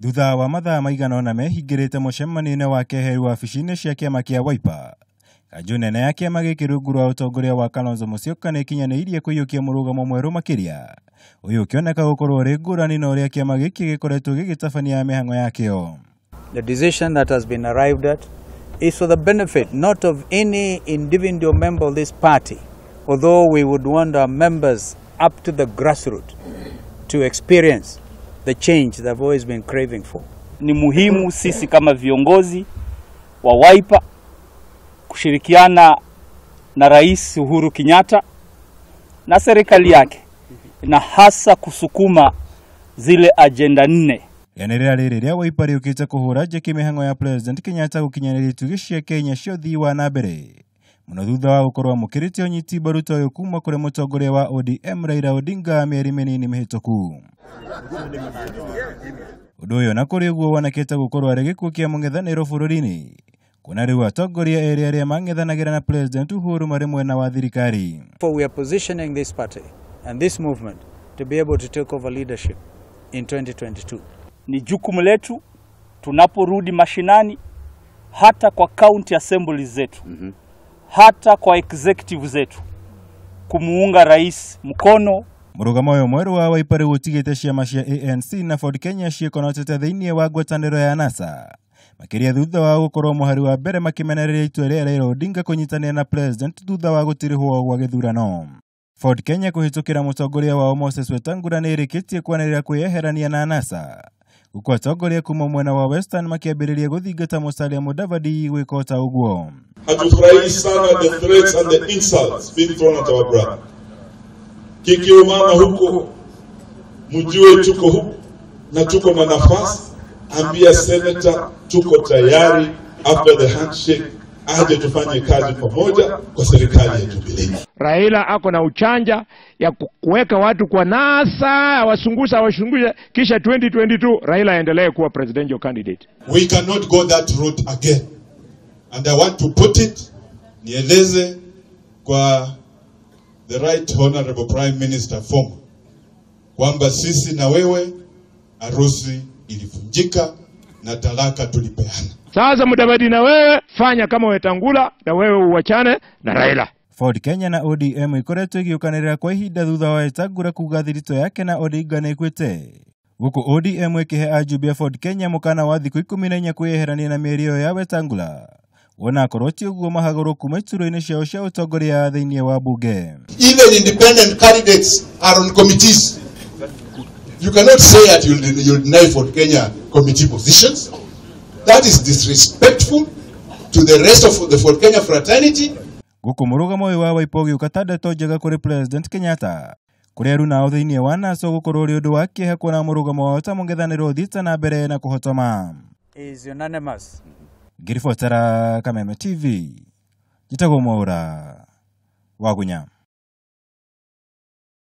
Thutha wa mathaa maigana ũna mehingĩrĩte mũcemanio-inĩ wa keheru wabici-inĩ cia kĩama kĩa Wiper, kanjũ nene ya kĩama gĩkĩ rungu rwa ũtongoria wa Kalonzo Musyoka nĩĩkinyanĩirie kũiyũkia mũrũgamo mwerũ makĩria, ũyũ ũkĩoneka gũkorwo ũrĩ ngũrani na ũrĩa kĩama gĩkĩ gĩkoretwo gĩgĩtabania mĩhang'o yakĩo. The decision that has been arrived at is for the benefit not of any individual member of this party, although we would want our members up to the grassroots to experience the change they've always been craving for. Ni muhimu sisi kama viongozi wa Wiper kushirikiana na Rais Uhuru Kenyatta na serikali yake, na hasa kusukuma zile agenda 4. Rĩanĩrĩra rĩrĩ rĩa Wiper rĩũkĩte kũhũra njeki mĩhang'o ya President Kenyatta gũkinyanĩria itugĩ cia Kenya cia ũthii wa na mbere, mũno thutha wa gũkorwo amũkĩrĩte ũnyiti mbaru ta ũyũ kuma kũrĩ mũtongoria wa ODM Raila Odinga mĩeri mĩnini mĩhĩtũku. Ũndũ ũyũ na kũrĩ ũguo wonekete gũkorwo arĩ gĩkuũ kĩa mũng'ethanĩro bũrũri-inĩ, kuona rĩu atongoria erĩ arĩa mang'ethanagĩra na President Uhuru marĩ mwena wa thirikari. For we are positioning this party and this movement to be able to take over leadership in 2022. Ni jukumu letu tunaporudi mashinani, hata kwa county assemblies zetu, hata kwa executive zetu, kumuunga rais mkono. Mũrũgamo ũyũ mwerũ wa Wiper rĩu ũtigĩte ciama cia ANC na Ford Kenya ciĩkonotete thĩinĩ wa ngwatanĩro ya NASA, makĩria thutha wa gũkorwo mũhari wa mbere makĩmenereria itua rĩa Raila Odinga kũnyitanĩra na President thutha wa gũtirihwo gwa gĩthurano. Ford Kenya kũhĩtũkĩra mũtongoria wao Moses Wetangula nĩ ĩrĩkĩtie kwanĩrĩra kwĩyeherania na NASA, huku atongoria kuma mwena wa Western makĩambĩrĩria gũthingata Musalia Mudavadi gwĩka o ta ũguo. Hatufurahii sana the threats and the insults being thrown at our brother. Kikiumana huko, mjue tuko huku na tuko na nafasi. Ambia senator tuko tayari after the handshake aje tufanye kazi pamoja kwa serikali ya Jubilee. Raila ako na uchanja ya kuweka watu kwa NASA, awasungusha awashungushe, kisha 2022 Raila aendelee kuwa presidential candidate. We cannot go that route again. And I want to put it, nieleze kwa the right honorable Prime Minister former kwamba sisi na wewe harusi ilivunjika na talaka tulipeana. Sasa Mudavadi na wewe fanya kama Wetangula na wewe uachane na Raila. Ford Kenya na ODM ikoretwo igĩũkanĩrĩra kwa ihinda thutha wa Wetangula kuga thiritũ yake na Odinga nĩ ĩkuĩte, gũkũ ODM ĩkĩhe ajumbe a Ford Kenya mũkana wa thikũ 14 kwĩyeherania na mĩario ĩyo ya Wetangula, wona akorwo ti ũguo mahagũrwo kuma iturwa-inĩ ciao cia ũtongoria thĩinĩ wa bunge. Even independent candidates are on committees. You cannot say that you'll deny Ford Kenya committee positions. That is disrespectful to the rest of the Ford Kenya fraternity. Gũkũ mũrũgamo ũyũ wa Wiper ũgĩũka ta ndeto njega kũrĩ President Kenyatta, kũrĩa aruna nao thĩinĩ wa NASA ũgũkorwo ũrĩ ũndũ wa kĩeha kuona mũrũgamo wao ta mũng'ethanĩro ũthiĩte na mbere na kũhotoma. Is unanimous. Ngĩribotera Kameme TV, njĩtagwo Mwaũra Wagunya.